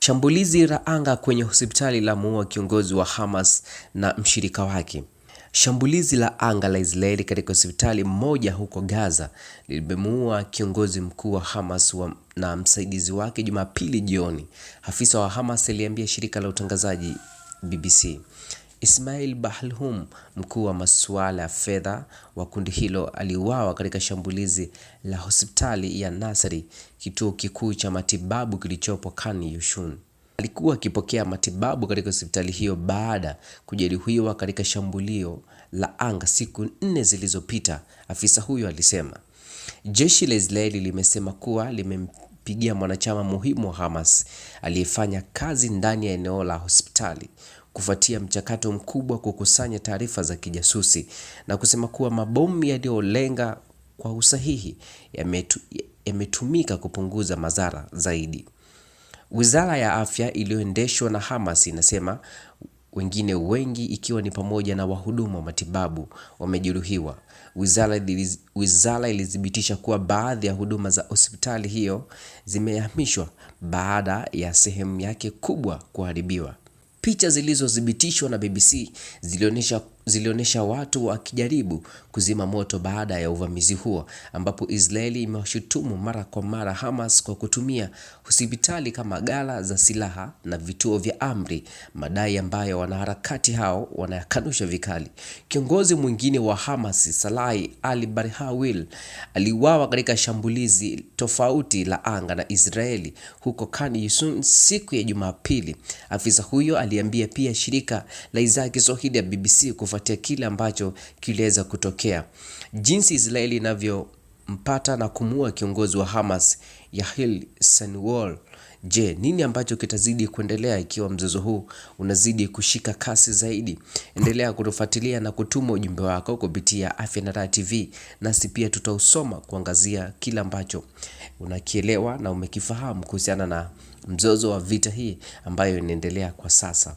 Shambulizi la anga kwenye hospitali la muua kiongozi wa Hamas na mshirika wake. Shambulizi la anga la Israeli katika hospitali moja huko Gaza limemuua kiongozi mkuu wa Hamas na msaidizi wake Jumapili jioni, afisa wa Hamas aliambia shirika la utangazaji BBC. Ismail Bahlhum, mkuu wa masuala ya fedha wa kundi hilo, aliuawa katika shambulizi la hospitali ya Nasri, kituo kikuu cha matibabu kilichopo Khan Yushun. Alikuwa akipokea matibabu katika hospitali hiyo baada kujeruhiwa katika shambulio la anga siku 4 zilizopita, afisa huyo alisema. Jeshi la Israeli limesema kuwa limempigia mwanachama muhimu wa Hamas aliyefanya kazi ndani ya eneo la hospitali kufuatia mchakato mkubwa kukusanya taarifa za kijasusi na kusema kuwa mabomu yaliyolenga kwa usahihi yametumika kupunguza madhara zaidi. Wizara ya Afya iliyoendeshwa na Hamas inasema wengine wengi ikiwa ni pamoja na wahudumu wa matibabu wamejeruhiwa. Wizara ilithibitisha kuwa baadhi ya huduma za hospitali hiyo zimehamishwa baada ya sehemu yake kubwa kuharibiwa. Picha zilizothibitishwa na BBC zilionyesha watu wakijaribu kuzima moto baada ya uvamizi huo, ambapo Israeli imewashutumu mara kwa mara Hamas kwa kutumia hospitali kama ghala za silaha na vituo vya amri, madai ambayo wanaharakati hao wanayakanusha vikali. Kiongozi mwingine wa Hamas, Salah al-Barhawil, aliuawa katika shambulizi tofauti la anga na Israeli huko Khan Younis siku ya Jumapili. Afisa huyo aliambia pia shirika la idhaa ya Kiswahili ya BBC kufuatia kile ambacho kiliweza kutokea, jinsi Israeli inavyompata na kumuua kiongozi wa Hamas Yahya Sinwar. Je, nini ambacho kitazidi kuendelea ikiwa mzozo huu unazidi kushika kasi zaidi? Endelea kutufuatilia na kutuma ujumbe wako kupitia Afya na Raha TV, nasi pia tutausoma kuangazia kila ambacho unakielewa na umekifahamu kuhusiana na mzozo wa vita hii ambayo inaendelea kwa sasa.